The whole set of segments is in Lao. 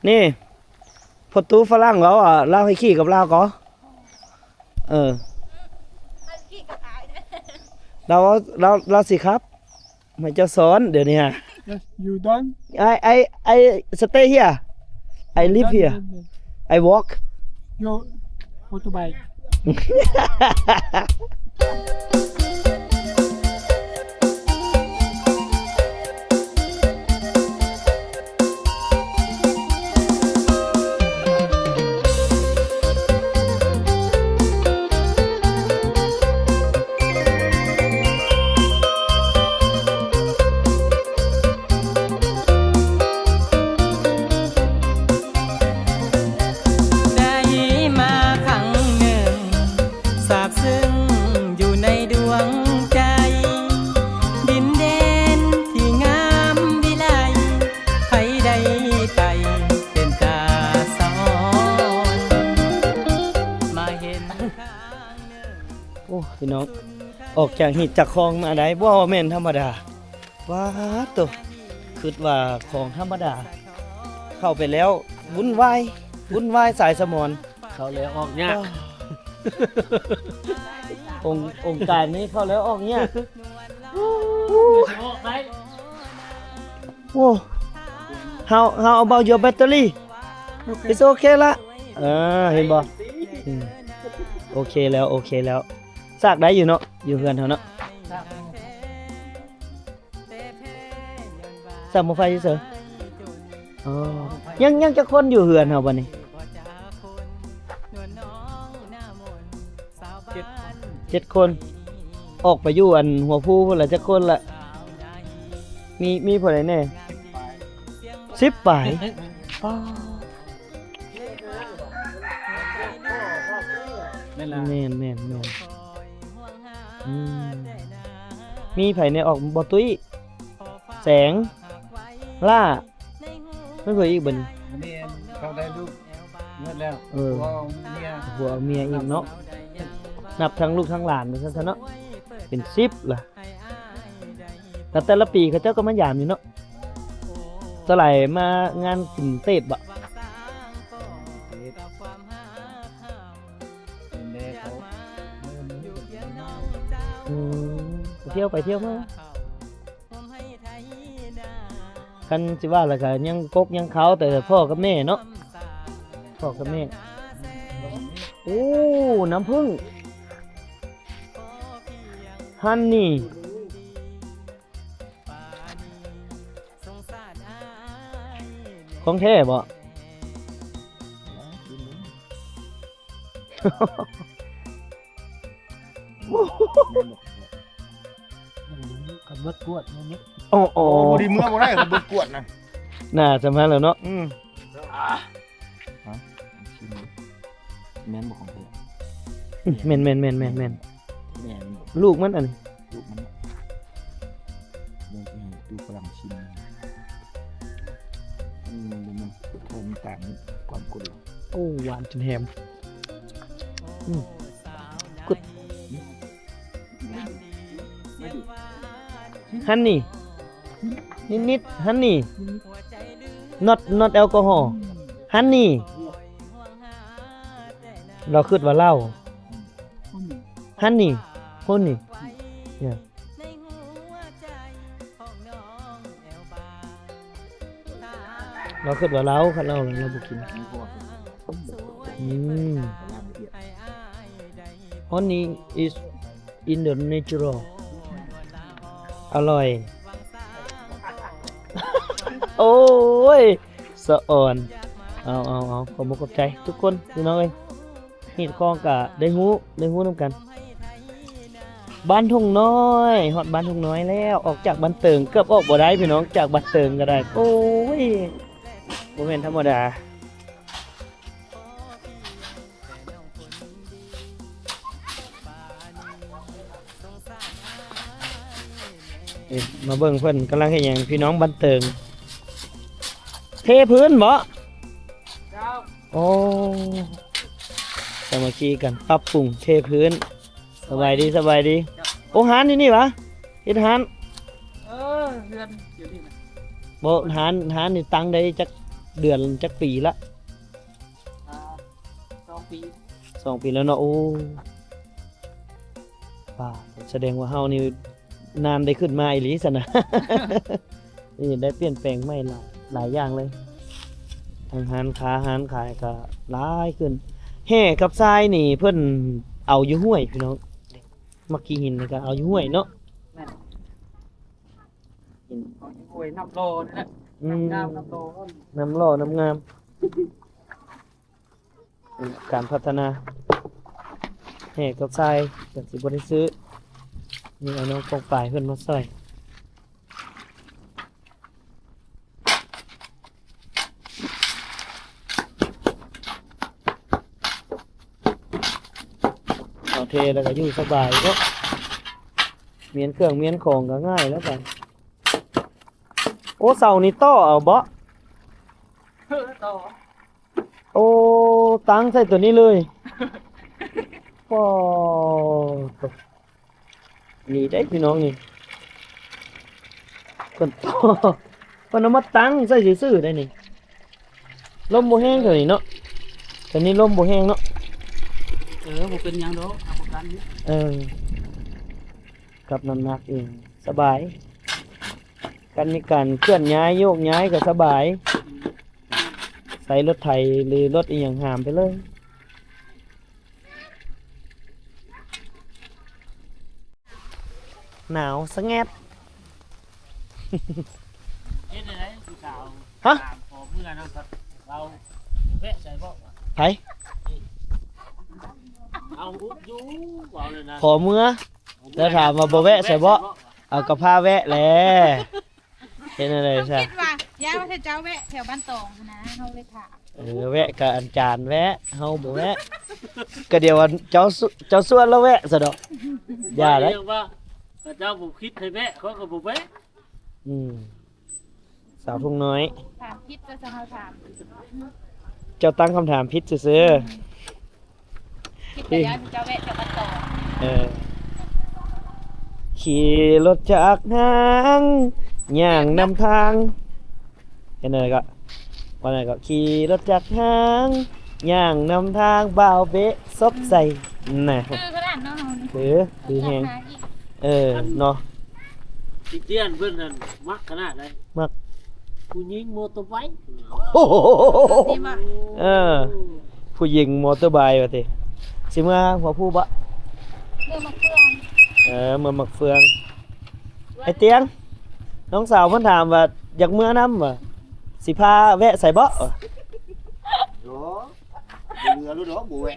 ນີ້ ພໍ່ຕູ້ຝຣັ່ງເວົ້າວ່າ ລາວໃຫ້ຂີ່ກັບລາວກໍ ເອີ ລາວ ລາວ ລາວຊິຂັບ ໃຫ້ເຈົ້າສອນ ດຽວນີ້ຮະ. Yes, you don't. I, I, I stay here. I live here. I walk. You motorbike. ໄດ້ມາຄັ້ງໜຶ່ງ ຊາບຊຶ້ງຢູ່ໃນດວງໃຈ ດິນແດນທີ່ງາມວິໄລ ໃຜໄດ້ໄປເປັນຕາສະອອນ ມາເຫັນ ໂອ້ ພີ່ນ້ອງ ອອກຈາກຮີດຈາກຄອງມາໄດ້ ບໍ່ແມ່ນທຳມະດາ. ປາດໂທ້ ຄິດວ່າຂອງທຳມະດາ ເຂົ້າໄປແລ້ວວຸ້ນວາຍ ວຸ້ນວາຍສາຍສະໝອນ ເຂົ້າແລ້ວອອກຍາກ ອົງ ອົງການນີ້ເຂົ້າແລ້ວອອກຍາກ. ໂອ້ how how about your battery? It's okay ລະ ເອີ ເຫັນບໍ່ ອືມ ໂອເຄແລ້ວ ໂອເຄແລ້ວ ສາກໄດ້ຢູ່ເນາະ ຢູ່ເຮືອນເຮົາເນາະ ສາກໝໍ້ໄຟເສີ. ອໍ ຍັງ ຍັງຈັກຄົນຢູ່ເຮືອນເຮົາບັດນີ້? ເຈັດຄົນ ເຈັດຄົນ ອອກໄປຢູ່ອັນຫົວພູພຸ້ນລະຈັກຄົນລະ? ມີ ມີຜູ້ໃດແດ່? ສິບປາຍ ສິບປາຍ ປາດ ແມ່ນລະ ແມ່ນ ແມ່ນ ແມ່ນ ອືມ ມີໃຜແດ່ອອກ? ບໍ່ຕຸ້ຍ ແສງ ລ້າ ແມ່ນຜູ້ໃດອີກບັດນີ້? ອັນນີ້ເຂົາໄດ້ລູກໝົດແລ້ວ ເອີ ຜົວເມຍ ຜົວເມຍອີກເນາະ ນັບທັງລູກທັງຫຼານວ່າຊັ້ນຊະເນາະ ເປັນສິບລະ ແຕ່ລະປີເຂົາເຈົ້າກໍມາຢາມຢູ່ເນາະ ສະໄຫຼມາງານບຸນເຕດບໍ? ອືມ ໄປທ່ຽວໄປທ່ຽວມາ ຄັນຊິວ່າແລ້ວກໍຍັງກົກຍັງເຄົ້າ ແຕ່ພໍ່ກັບແມ່ເນາະ ພໍ່ກັບແມ່. ໂອ້ ນ້ຳຜຶ້ງ Honey ຂອງແທ້ບໍ່? ຄັນເບິດກວດແມ່ນນີ້ ໂອ້ ໂອ້ ບໍ່ດີເມືອບໍ່ໄດ້ ຄັນເບິດກວດນະ ໜ້າສຳຄັນແລ້ວເນາະ ອືມ ຮະ ຊິມເບິ່ງ ແມ່ນບໍ່ຂອງເພິ່ນ? ອືມ ແມ່ນ ແມ່ນ ແມ່ນ ແມ່ນ ແມ່ນ ແມ່ນບໍ່? ລູກມັນອັນນີ້ ລູກມັນ ດຽວຊິໃຫ້ຕູ້ຝຣັ່ງຊິມ ອືມ ມັນເພີ່ມຕາມຄວາມກົດ ໂອ້ ຫວານຈົນແຮມ ອືມ ກຸດ Honey ນິດໆ Honey not not alcohol Honey ລາວຄິດວ່າເຫຼົ້າ Honey Honey yeah ລາວຄິດວ່າເຫຼົ້າ ຄັນເຫຼົ້າລາວບໍ່ກິນ ອືມ Honey is in the natural ອະລ່ອຍ ໂອ້ຍ ສະອອນ ເອົາ ເອົາ ເອົາ ຂອບອົກຂອບໃຈທຸກຄົນ ພີ່ນ້ອງເອີຍ ຮີດຄອງກະໄດ້ຮູ້ ໄດ້ຮູ້ນຳກັນ ບ້ານທົ່ງນ້ອຍ ຮອດບ້ານທົ່ງນ້ອຍແລ້ວ ອອກຈາກບ້ານເຕີງ ເກືອບອອກບໍ່ໄດ້ພີ່ນ້ອງ ຈາກບ້ານເຕີງກໍໄດ້ ໂອ້ຍ ບໍ່ແມ່ນທຳມະດາ. ເອີ ມາເບິ່ງເພິ່ນກຳລັງເຮັດຫຍັງ ພີ່ນ້ອງບ້ານເຕີງ ເທພື້ນບໍ? ເຈົ້າ ໂອ້ ສາມັກຄີກັນ ປັບປຸງ ເທພື້ນ ສະບາຍດີ ສະບາຍດີ ໂອ້ ຮ້ານຢູ່ນີ້ຫວາ? ເຮັດຮ້ານ ເອີ ເຮືອນຢູ່ນີ້ນະ ບໍ່ ຮ້ານ ຮ້ານນີ້ຕັ້ງໄດ້ຈັກ ເດືອນຈັກປີລະ? ອ່າ ສອງປີ ສອງປີແລ້ວເນາະ. ໂອ້ ປ້າ ສະແດງວ່າເຮົານີ້ນານໄດ້ຂຶ້ນມາອີ່ຫຼີຊັ້ນນະ. ນີ້ໄດ້ປ່ຽນແປງໃໝ່ຫຼາຍ ຫຼາຍຢ່າງເລີຍ ທັງຮ້ານຄ້າຮ້ານຂາຍກໍຫຼາຍຂຶ້ນ. ແຮ່ກັບຊາຍນີ້ເພິ່ນເອົາຢູ່ຫ້ວຍພີ່ນ້ອງ ໝາກຂີ້ຫີນນີ້ກໍເອົາຢູ່ຫ້ວຍເນາະ. ແມ່ນ ເອົາຢູ່ຫ້ວຍ ນ້ຳຫຼໍ່ນີ້ແຫຼະ. ອືມ ນ້ຳງາມ ນ້ຳຫຼໍ່ ນ້ຳຫຼໍ່ ນ້ຳງາມ. ການພັດທະນາ ແຮ່ກັບຊາຍກໍຊິບໍ່ໄດ້ຊື້ ມີອ້າຍນ້ອງປ້ອງປາຍເພິ່ນມາຊ່ອຍ. ເອົາເທແລ້ວກໍຢູ່ສະບາຍເນາະ ມ້ຽນເຄື່ອງມ້ຽນຂອງກໍງ່າຍແລ້ວບັດ. ໂອ້ ເສົານີ້ຕໍ່ເອົາເບາະ? ເອີ ຕໍ່. ໂອ້ ຕັ້ງໃສ່ຕົວນີ້ເລີຍ. ປ້າໂທ້ ນີ້ເດ້ພີ່ນ້ອງນີ້ ເພິ່ນ ເພິ່ນເອົາມາຕັ້ງໃສ່ຊື່ໆໄດ໋ນີ້. ລົມບໍ່ແຮງເທື່ອນີ້ເນາະ ເທື່ອນີ້ລົມບໍ່ແຮງເນາະ. ເອີ ບໍ່ເປັນຫຍັງດອກ ຮັບປະກັນຢູ່. ເອີ ກັບນ້ຳໜັກເອງ ສະບາຍ. ຄັນມີການເຄື່ອນຍ້າຍໂຍກຍ້າຍກໍສະບາຍ ໃຊ້ລົດໄຖ ຫຼື ລົດອີ່ຫຍັງຫາມໄປເລີຍ. ໜາວສະແງດ. ເຮັດໄດ້ໃດຜູ້ສາວ ຮະ? ຖາມຂໍເມືອນຳ ເຮົາແວະໃສ່ບໍ່ວະ? ໃຜ? ເອົາອຸບຢູ່ ເວົ້າເລີຍນະ ຂໍເມືອ ແລ້ວຖາມວ່າບໍ່ແວະໃສ່ບໍ່? ເອົາ ກໍພາແວະແຫຼະ. ເຮັດແນວໃດຊະ? ເຮົາຄິດວ່າ ຢ້ານວ່າຖ້າເຈົ້າແວະແຖວບ້ານຕອງຫັ້ນນະ ເຮົາເລີຍຖາມ. ເອີ ແວະກະອັນຈານແວະ ເຮົາບໍ່ແວະ. ກະດຽວອັນເຈົ້າ ເຈົ້າຊວນລາວແວະຊະດອກ. ຢ່າເລີຍ ເຂົາເຈົ້າບໍ່ຄິດໃຫ້ແວະ ເຂົາກໍບໍ່ແວະ. ອືມ ສາວທຸງນ້ອຍ ຖາມຜິດ ເຈົ້າ ເຮົາຖາມ ເຈົ້າຕັ້ງຄຳຖາມຜິດຊື່ໆ. ຄິດໄປແລ້ວ ເຈົ້າແວະ ເຈົ້າມາຕໍ່. ເອີ ຂີ່ລົດຈັກຫາງ ຍ່າງນຳທາງ ເຫັນແນວໃດກໍ ວ່າແນວໃດກໍ ຂີ່ລົດຈັກຫາງ ຍ່າງນຳທາງ ບ່າວເບະ ສົກໄສ ນະ ຄືຂະໜາດເນາະ ເຮົານີ້ ຄື ຄືແຮງ ເອີ ເນາະ. ອີຕຽນເພິ່ນນັ້ນມັກຂະໜາດໃດ? ມັກຜູ້ຍິງມໍເຕີໄບ. ເອີ ຜູ້ຍິງມໍເຕີໄບວ່າຕິ. ຊິເມືອຫົວຜູ້ບໍ່? ເມືອໝາກເຟືອງ. ເອີ ເມືອໝາກເຟືອງ. ໄອ້ຕຽງ ນ້ອງສາວເພິ່ນຖາມວ່າ ຢາກເມືອນຳບໍ່? ຊິພາແວະໃສ່ບໍ່? ໂອ້ ບໍ່ເຫຼືອແລ້ວດອກ ບໍ່ແວະ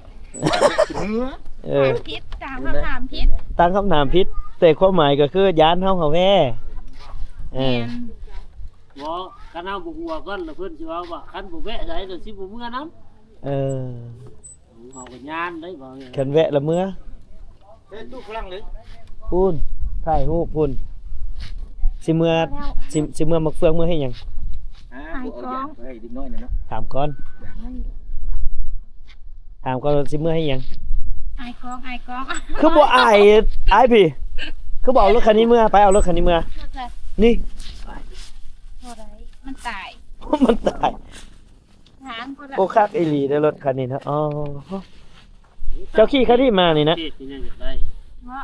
ເມືອ. ເອີ ຖາມຜິດ ຕັ້ງຄຳຖາມຜິດ ຕັ້ງຄຳຖາມຜິດ ແຕ່ຄວາມໝາຍກໍຄືຢ້ານເຮົາຫາແວ່. ເອີ ບໍ່ ຄັນເຮົາບໍ່ຫົວກ່ອນ ແລ້ວເພິ່ນຊິເວົ້າວ່າ ຄັນບໍ່ແວະໃດ ແລ້ວຊິບໍ່ເມືອນຳ. ເອີ ເຮົາກໍຢ້ານໄດ໋ ເວົ້າ ຄັນແວະລະເມືອ. ເຮັດຕູ້ຝຣັ່ງເລີຍ ພຸ້ນ ຖ່າຍຮູບພຸ້ນ. ຊິເມືອ ຊິ ຊິເມືອໝາກເຟືອງ ເມືອເຮັດຫຍັງ? ອາ ບໍ່ເອົາຢາກໄປໃຫ້ເດັກນ້ອຍນະເນາະ. ຖາມກ່ອນ ຢາກນັ້ນ ຖາມກ່ອນວ່າຊິເມືອເຮັດຫຍັງ? ອາຍກ້ອງ ອາຍກ້ອງ. ຄືບໍ່ອາຍ ອາຍພີ້ ຄືບໍ່ເອົາລົດຄັນນີ້ເມືອ? ໄປເອົາລົດຄັນນີ້ເມືອ ນີ້. ບໍ່ໄດ້ ມັນຕາຍ ມັນຕາຍ. ໂອ້ ຄັກອີ່ຫຼີເດີ້ລົດຄັນນີ້ເນາະ. ອໍ ເຈົ້າຂີ່ຄັນນີ້ມານີ້ນະ ເນາະ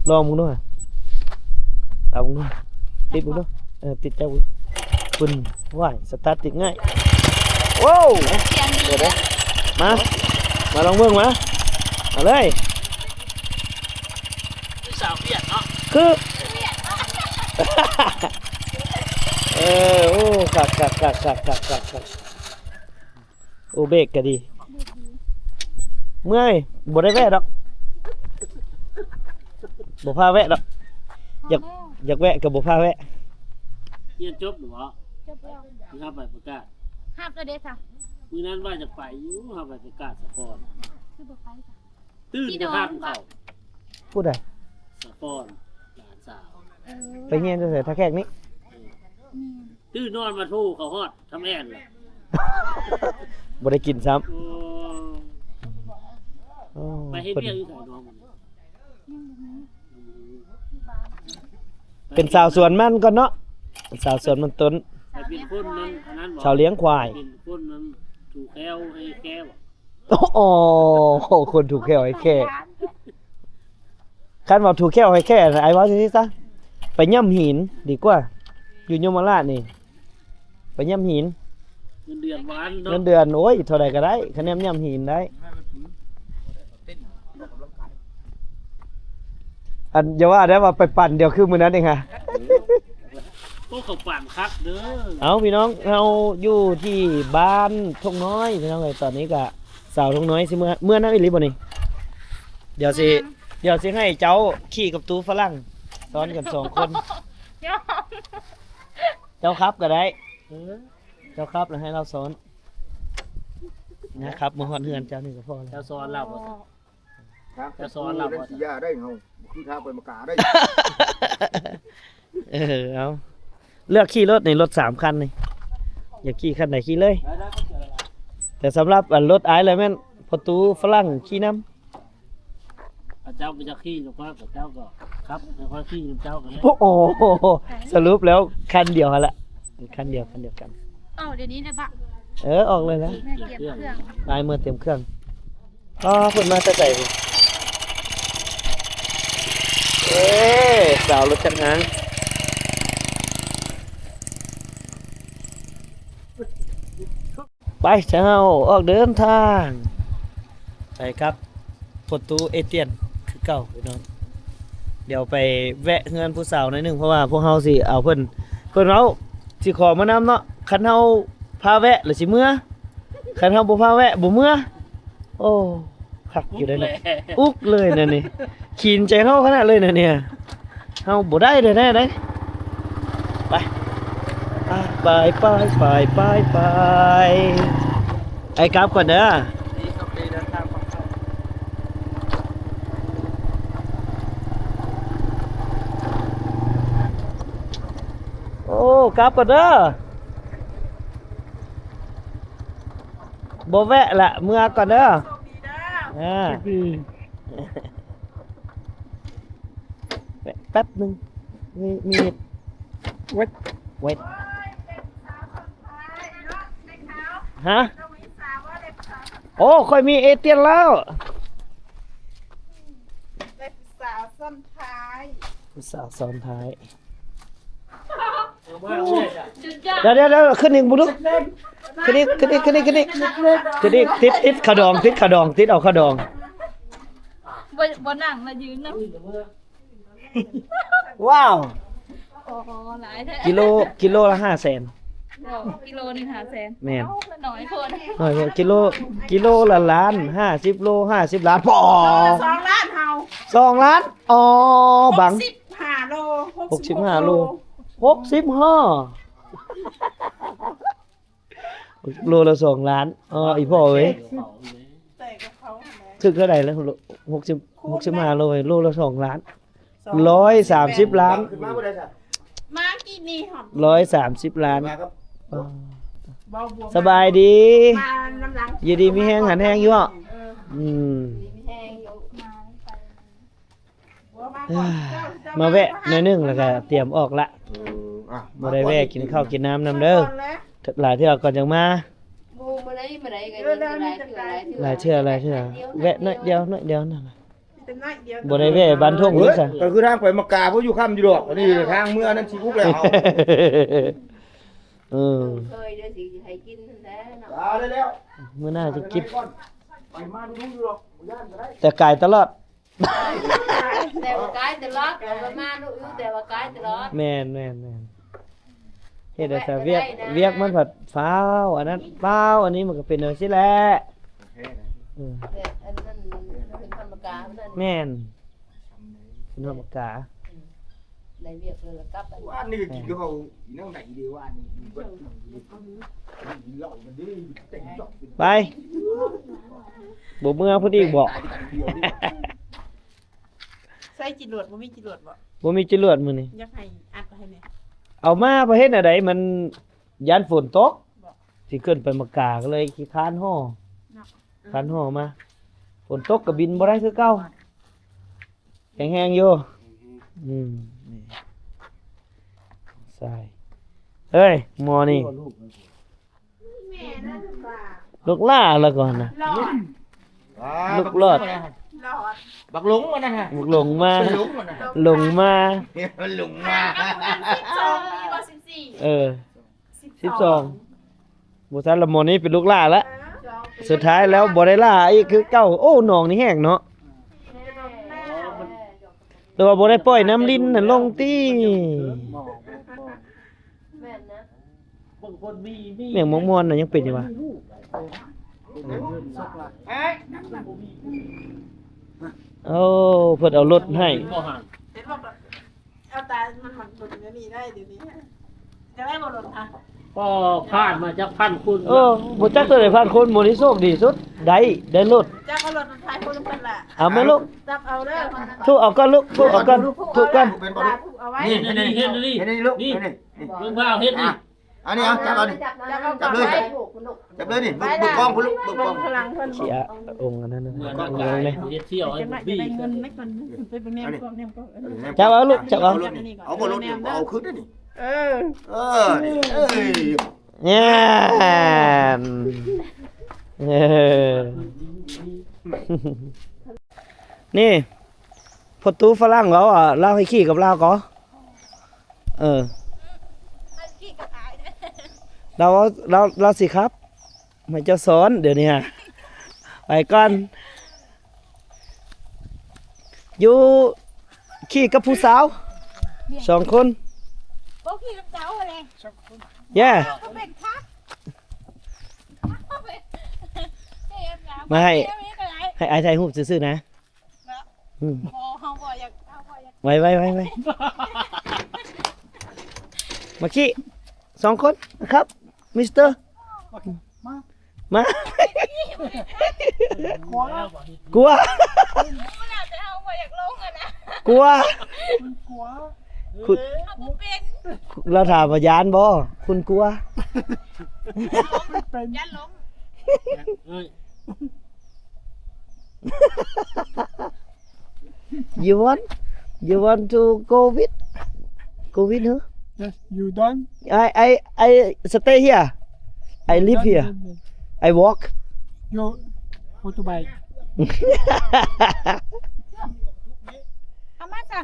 ລອງເບິ່ງດູ ລອງເບິ່ງດູ ຕິດເບິ່ງດູ. ເອີ ຕິດເຈົ້າເບິ່ງ ປຶ້ນ ວ້າຍ ສະຕາດຕິດງ່າຍ. ໂອ້ ສຽງດີເດ້. ມາ ມາລອງເບິ່ງ ມາ ມາເລີຍ. ຄືສາວຫວຽດເນາະ ຄື ເອີ ໂອ້ ຄັກໆໆໆໆ. ໂອ້ ເບກກໍດີ ເມື່ອຍ ບໍ່ໄດ້ແວະດອກ ບໍ່ພາແວະດອກ. ຢາກ ຢາກແວະກໍບໍ່ພາແວະ. ຮຽນຈົບແລ້ວບໍ່? ຈົບແລ້ວ. ຊິຮັບໃບປະກາດ ຮັບແລ້ວເດ້ຊະ. ມື້ນັ້ນວ່າຈະໄປຢູ່ ຮັບໃບປະກາດສະກ່ອນ ຄືບໍ່ໄປຊະ. ຕື່ນບໍ່ທັນເຂົາ. ຜູ້ໃດ? ສະປອນ ຫຼານສາວ. ເອີ ໄປຮຽນຢູ່ໃສ? ທ່າແຂກນີ້? ເອີ ແມ່ນ. ຕື່ນນອນມາໂທເຂົາຮອດທຳແອນລະ ບໍ່ໄດ້ກິນຊ້ຳ. ໂອ້ ໂອ້ ໄປເຮັດວຽກຢູ່ໃສນ້ອງ? ຍັງບໍ່ຮູ້ ເປັນສາວສວນມັນກ່ອນເນາະ ເປັນສາວສວນມັນຕົ້ນ. ເປັນຄົນນັ້ນ ອັນນັ້ນບໍ່? ຊາວລ້ຽງຄວາຍ ເປັນຄົນນັ້ນ ຖູແຂ້ວໃຫ້ແຂ້ບໍ່? ໂອ້ ຄົນຖູແຂ້ວໃຫ້ແຂ້. ຄັນວ່າຖູແຂ້ວໃຫ້ແຂ້ນະ ອ້າຍເວົ້າຈັ່ງຊີ້ຊະ ໄປຫຍ້ຳຫີນດີກວ່າ. ຢູ່ຍົມມະລາດນີ້ ໄປຫຍ້ຳຫີນ ເງິນເດືອນບໍ່ອັນເນາະ ເງິນເດືອນ ໂອ້ຍ ເທົ່າໃດກໍໄດ້ ຄະແນນຫຍ້ຳຫີນໄດ້. ອັນ ຢ່າວ່າໄດ້ວ່າໄປປັ່ນດຽວຄືມື້ນັ້ນເອງຫະ. ໂອ້ ເຂົາປັ່ນຄັກເດີ. ເອົາ ພີ່ນ້ອງ ເຮົາຢູ່ທີ່ບ້ານທົ່ງນ້ອຍ ພີ່ນ້ອງເອີຍ. ຕອນນີ້ກະສາວທົ່ງນ້ອຍຊິເມືອ ເມືອນຳອີ່ຫຼີບໍ່ນີ້? ດຽວຊິ ດຽວຊິໃຫ້ເຈົ້າຂີ່ກັບຕູ້ຝຣັ່ງ ຊ້ອນກັນສອງຄົນ. ເຈົ້າຂັບກໍໄດ້ ເອີ ເຈົ້າຂັບແລ້ວໃຫ້ລາວຊ້ອນນະ. ຂັບມາຮອດເຮືອນເຈົ້ານີ້ກໍພໍແລ້ວ. ເຈົ້າສອນລາວບໍ່? ທາງ ເຈົ້າສອນລາວບໍ່? ຊິຢ່າໄດ້ເຮົາ ບໍ່ຄືທາງໄປມະກາໄດ້. ເອີ ເອົາ ເລືອກຂີ່ລົດນີ້ ລົດສາມຄັນນີ້ ຢາກຂີ່ຄັນໃດຂີ່ເລີຍ. ແຕ່ສຳລັບອັນລົດອ້າຍແລ້ວແມ່ນພໍ່ຕູ້ຝຣັ່ງຂີ່ນຳ. ເຈົ້າບໍ່ຢາກຂີ່ນຳຂ້ອຍ ເຈົ້າກໍຂັບໃຫ້ຂ້ອຍຂີ່ນຳເຈົ້າກໍໄດ້. ໂອ້ໂຫ ສະຫຼຸບແລ້ວຄັນດຽວຫັ້ນລະ ຄັນດຽວ ຄັນດຽວກັນ. ເອົາ ດຽວນີ້ໄດ້ບະ? ເອີ ອອກເລີຍລະ ແມ່ກຽມເຄື່ອງ ອ້າຍເມືອຕຽມເຄື່ອງ. ອໍ ເພິ່ນມາແຕ່ໃສພຸ້ນ? ເອີ ສາວລົດຈັກຮາງ. ໄປ ເຈົ້າ ອອກເດີນທາງ ໄປກັບພໍ່ຕູ້ເອຕຽນຄືເກົ່າພີ່ນ້ອງ. ດຽວໄປແວະເຮືອນຜູ້ສາວໜ້ອຍໜຶ່ງ ເພາະວ່າພວກເຮົາຊິເອົາເພິ່ນ ເພິ່ນເວົ້າຊິຂໍມານຳເນາະ. ຄັນເຮົາພາແວະລະຊິເມືອ ຄັນເຮົາບໍ່ພາແວະບໍ່ເມືອ. ໂອ້ ຄັກຢູ່ເດ້ເນາະ ອຸກເລີຍນະນີ້ ຂີນໃຈເຮົາຂະໜາດເລີຍນະນີ້. ເຮົາບໍ່ໄດ້ແທ້ໆເດ້. ໄປ ອ່າ ໄປ ໄປ ໄປ ໄປ ໄປ ໄອ້ກັບກ່ອນເດີ. ໂອ້ ກັບກ່ອນເດີ. ບໍ່ແວະລະ ເມືອກ່ອນເດີ. ໂຊກດີເດີ. ອ່າ ໂຊກດີ. ແປັບໜຶ່ງ ມີ ມີເຮັດ ເວັດ ເວັດ ຮະ? ໂອ້ ຂ້ອຍມີເອຕຽນແລ້ວ ໄດ້ຜູ້ສາວຊ້ອນທ້າຍ ຜູ້ສາວຊ້ອນທ້າຍ. ດຽວໆໆ ຂຶ້ນອີກບຸລຸ ຂຶ້ນອີກ ຂຶ້ນອີກ ຂຶ້ນອີກ ຂຶ້ນອີກ ຂຶ້ນອີກ ຕິດ ຕິດຂາດອງ ຕິດຂາດອງ ຕິດເອົາຂາດອງ. ບໍ່ ບໍ່ນັ່ງລະ ຢືນນຳ. ວ້າວ ໂອ້ໂຫ ຫຼາຍແທ້ ກິໂລ ກິໂລລະຫ້າແສນ. ໂອ້ ກິໂລໜຶ່ງຫ້າແສນ. ແມ່ນ ນ້ອຍໂພດ ນ້ອຍໂພດ. ກິໂລ ກິໂລລະລ້ານ ຫ້າສິບໂລ ຫ້າສິບລ້ານ ປໍ ສອງລ້ານເຮົາ ສອງລ້ານ. ອໍ ບັງ ຫົກສິບຫ້າໂລ ຫົກສິບຫ້າໂລ ຫົກສິບຫ້າ ໂລລະສອງລ້ານ. ອໍ ອີ່ພໍ່ເອີຍ ຖືກເທົ່າໃດລະ? ຫົກສິບ ຫົກສິບຫ້າໂລ ໂລລະສອງລ້ານ ຮ້ອຍສາມສິບລ້ານ ມາກີ້ນີ້ຫອມ ຮ້ອຍສາມສິບລ້ານ. ສະບາຍດີ ມານຳຫຼັງ ຢູ່ດີມີແຮງ ຫັນແຮງຢູ່ເນາະ. ເອີ ອືມ ດີມີແຮງຢູ່ ມາ ມາແວະໜ້ອຍໜຶ່ງ ແລ້ວກະຕຽມອອກລະ. ເອີ ອ່ະ ບໍ່ໄດ້ແວະກິນເຂົ້າກິນນ້ຳນຳເດີ ຫຼາຍເທື່ອກ່ອນຈັ່ງມາ. ບໍ່ ມື້ໃດ ມື້ໃດກໍຍັງຫຼາຍເທື່ອ ຫຼາຍເທື່ອ ຫຼາຍເທື່ອ ແວະໜ້ອຍດຽວ ໜ້ອຍດຽວນັ້ນ ມີແຕ່ໜ້ອຍດຽວ ບໍ່ໄດ້ແວະບ້ານທົ່ງນີ້ຊະ. ກໍຄືທາງໄປມັກກາ ບໍ່ຢູ່ຄ່ຳຢູ່ດອກ ອັນນີ້ທາງເມືອນັ້ນຊິອຸກແລ້ວ. ເອີ ເຄີຍເດີ ຊິໃຫ້ກິນຫັ້ນແຫຼະເນາະ. ມື້ໜ້າຊິກິນ ໄປມາດູໆຢູ່ດອກ ບໍ່ຢ້ານກໍໄດ້ ແຕ່ກາຍຕະຫຼອດ. ແຕ່ວ່າກາຍຕະຫຼອດ ເຮົາກໍມາດຸຢູ່ ແຕ່ວ່າກາຍຕະຫຼອດ. ແມ່ນໆໆ ເຮັດໃຫ້ວຽກ ວຽກມັນພັດຟ້າວອັນນັ້ນຟ້າວອັນນີ້ ມັນກໍເປັນຈັ່ງຊີ້ແຫຼະ. ເອີ ແມ່ນ ເປັນທຳມະກາ ແມ່ນ ເປັນທຳມະກາ. ໄດ້ວຽກແລ້ວລະກັບ. ວານນີ້ກໍກິນກັບເຂົາອີ່ໜັງໃດເດ ວານນີ້ກິນເຫຼົ້າມັນເດ ເຕັມຈອກ. ໄປ ບໍ່ເມືອພຸ້ນອີກບໍ? ໃສ່ຈິລວດ ບໍ່ມີຈິລວດບໍ? ບໍ່ມີຈິລວດມື້ນີ້ ຢາກໃຫ້ອັດໃຫ້ແດ່. ເອົາມາ ບໍ່ເຮັດແນວໃດ ມັນຢ້ານຝົນຕົກ. ຊິຂຶ້ນໄປມະກາ ກໍເລີຍຂີ້ຄ້ານຫໍ່ ເນາະ ຄ້ານຫໍ່ມາ. ຝົນຕົກກໍບິນບໍ່ໄດ້ຄືເກົ່າ. ແຂງແຮງຢູ່. ອືມ ນີ້ ຊາຍ ເອີຍ ໝໍນີ້ ລູກຫຼ້າລະກ່ອນນະ ລູກຫຼອດ ບັກຫຼົງມັນນະ ບັກຫຼົງມາ ຫຼົງມັນນະ ຫຼົງມາ ມັນຫຼົງມາ ສິບສອງປີບໍ່ ສິບສີ່ ເອີ ສິບສອງ ບໍ່ທັນລະ ໝໍນີ້ເປັນລູກຫຼ້າລະ ສຸດທ້າຍແລ້ວບໍ່ໄດ້ຫຼ້າອີກຄືເກົ່າ. ໂອ້ ໜອງນີ້ແຫ້ງເນາະ ແຕ່ວ່າບໍ່ໄດ້ປ່ອຍນ້ຳລິນນັ້ນລົງຕິ. ແມ່ນນະ ແມ່ງມ່ວນໆນະ ຍັງເປັນຢູ່ຫວາ? ໂອ້ ເພິ່ນເອົາລົດໃຫ້ ເຫັນບໍ່? ເອົາຕາ ມັນມັກລົດແນວນີ້ໄດ້ດຽວນີ້ ຈະໄດ້ບໍ່ລົດນະ? ກໍຜ່ານມາຈັກພັນຄົນ ເອີ ບໍ່ຈັກເທົ່າໃດພັນຄົນ ໝູ່ນີ້ໂຊກດີສຸດ ໄດ້ ໄດ້ລົດ ຈັກເອົາລົດໄປພຸ້ນເພິ່ນລະ ເອົາແມ່ລູກ ຈັບເອົາເດີ ທຸບເອົາກ່ອນລູກ ທຸບເອົາກ່ອນ ທຸບກ່ອນ ເປັນບໍ່ລູກ? ນີ້ ນີ້ ນີ້ ນີ້ ນີ້ ນີ້ລູກ ນີ້ ນີ້ ນີ້ ເບິ່ງວ່າເຮັດນີ້ ອ່ະ ອັນນີ້ ເອົາ ຈັບເອົານີ້ ຈັບເອົາ ຈັບເລີຍ ຈັບເລີຍນີ້ ເບິ່ງ ເບິ່ງກ້ອງພຸ້ນລູກ ເບິ່ງກ້ອງ ເບິ່ງພະລັງເພິ່ນ ເສຍອົງອັນນັ້ນນະ ເຮັດສ່ຽວໃຫ້ ຢາກໄດ້ເງິນໄດ້ກ່ອນ ໄປເບິ່ງແນມກ້ອງ ແນມກ້ອງ ເອີ ຈັບເອົາລູກ ຈັບເອົາ ເອົາບໍ່ລົດນີ້ ບໍ່ເອົາຄືນເດ້ນີ້ ເອີ ເອີ ນີ້ ເອີຍ ແມ່ນ ເອີ ນີ້ ພໍ່ຕູ້ຝຣັ່ງລາວ ລາວໃຫ້ຂີ່ກັບລາວກໍ ເອີ ລາວ ລາວ ລາວຊິຂັບ ໃຫ້ເຈົ້າສອນ ດຽວນີ້ຫາ ໄປກ່ອນ ຢູ່ ຂີ່ກັບຜູ້ສາວ ສອງຄົນ ບໍ່ຂີ່ກັບເຈົ້າແຫຼະ ແຍ່ ເຂົາເປັນຄັບ ມາໃຫ້ ໃຫ້ອ້າຍຖ່າຍຮູບຊື່ໆນະ ເນາະ ອືມ ບໍ່ ເຮົາບໍ່ຢາກ ເຮົາບໍ່ຢາກ ໄວໆໆໆ ມາຂີ່ສອງຄົນນະຄັບ ມິສເຕີ ມາ ມາ ກົວ ຮູ້ແລ້ວແຕ່ເຮົາບໍ່ຢາກລົງຫັ້ນນະ ກົວ ເຮົາບໍ່ເປັນ ລາວຖາມວ່າຢ້ານບໍ່? ຄຸນກົວ ຢ້ານລົງ ເອີຍ You want? You want to go with? Go with her? Yes, you don't. I, I, I stay here. I live here. I walk. You motorbike. ເອົາມາຊະ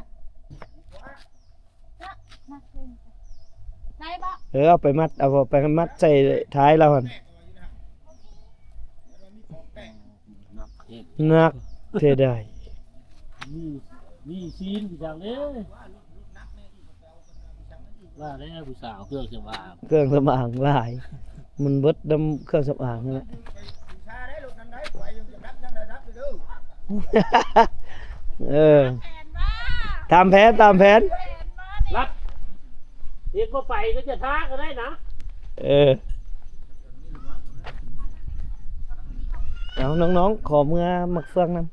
ໄດ້ບໍ່? ເອີ ເອົາໄປມັດ ເອົາໄປມັດໃສ່ທ້າຍລາວຫັ້ນ. ໜັກແທ້ໃດ໋ ມີ ມີຊີ້ນຈັ່ງເດ້ ວ່າແລ້ວຜູ້ສາວເຄື່ອງສຳອາງ ເຄື່ອງສຳອາງຫຼາຍ ມັນເບິດນຳເຄື່ອງສຳອາງນັ້ນແຫຼະ ເອີ ຕາມແຜນ ຕາມແຜນ ລັດ ເຮັດບໍ່ໄປກໍຈະທ້າກໍໄດ້ນະ ເອີ ເອົາ ນ້ອງໆ ຂໍເມືອໝາກເຟືອງນຳ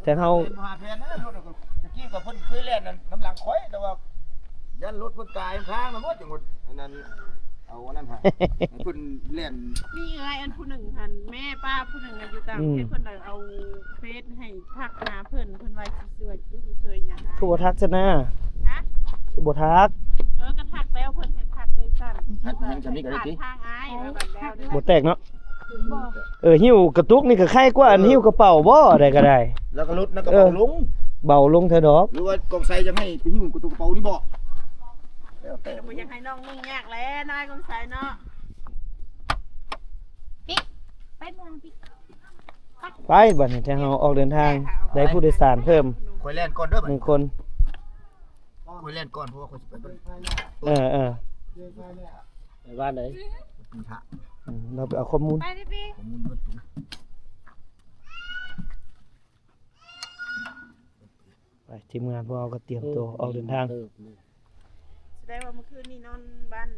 ແຕ່ເຮົາ ບໍ່ຫາແຜນນະ ລົດ ຕະກີ້ກໍເພິ່ນເຄີຍແລ່ນນຳຫຼັງຂ້ອຍ ແຕ່ວ່າຢ້ານລົດເພິ່ນຕາຍທາງນະ ບໍ່ຈັ່ງວ່າ ອັນນັ້ນ ເອົາອັນນັ້ນຫາ ເພິ່ນແລ່ນ ມີເອື້ອຍອັນຜູ້ໜຶ່ງຫັ້ນ ແມ່ປ້າຜູ້ໜຶ່ງຢູ່ຕ່າງປະເທດ ອືມ ເພິ່ນໄດ້ເອົາເຟສໃຫ້ທັກຫາເພິ່ນ ເພິ່ນວ່າຊິຊ່ວຍ ຄືບໍ່ທັກຊັ້ນນະ ຮະ ຄືບໍ່ທັກ ເອີ ກໍທັກແລ້ວ ເພິ່ນໃຫ້ທັກເລີຍຊັ້ນ ທັກຫຍັງຊັ້ນນີ້ກໍໄດ້ຕິ ທາງອ້າຍ ເອີ ບໍ່ແຕກເນາະ ເອີ ຫິ້ວກະຕຸກນີ້ກໍໄຄກວ່າອັນຫິ້ວກະເປົາບໍ່ ໃດກໍໄດ້ ແລ້ວກໍຫຼຸດນະ ກະເປົາລົງ ເອີ ເບົາລົງເທື່ອດອກ ຫຼືວ່າກອງໄຊຢາກໃຫ້ໄປຫິ້ວກະຕຸກກະເປົານີ້ບໍ່ ແລ້ວແຕ່ ບໍ່ຢາກໃຫ້ນ້ອງນຸ່ງຍາກແຫຼະ ນາຍກອງໄຊເນາະ ປິ ໄປເມືອງປິ ໄປ ບັດນີ້ ແຕ່ເຮົາອອກເດີນທາງ ໄດ້ຜູ້ໂດຍສານເພີ່ມ ຂ້ອຍແລ່ນກ່ອນເດີ ໜຶ່ງຄົນ ຂ້ອຍແລ່ນກ່ອນ ເພາະວ່າຂ້ອຍຊິໄປ ເອີ ເອີ ໄປບ້ານໃດ ອືມ ລາວໄປເອົາຂໍ້ມູນ ໄປເດີ ຂໍ້ມູນເບິດ ໄປ ທີມງານພວກເຮົາກໍຕຽມຕົວອອກເດີນທາງ ສະແດງວ່າມື້ຄືນນີ້ນອນບ້ານ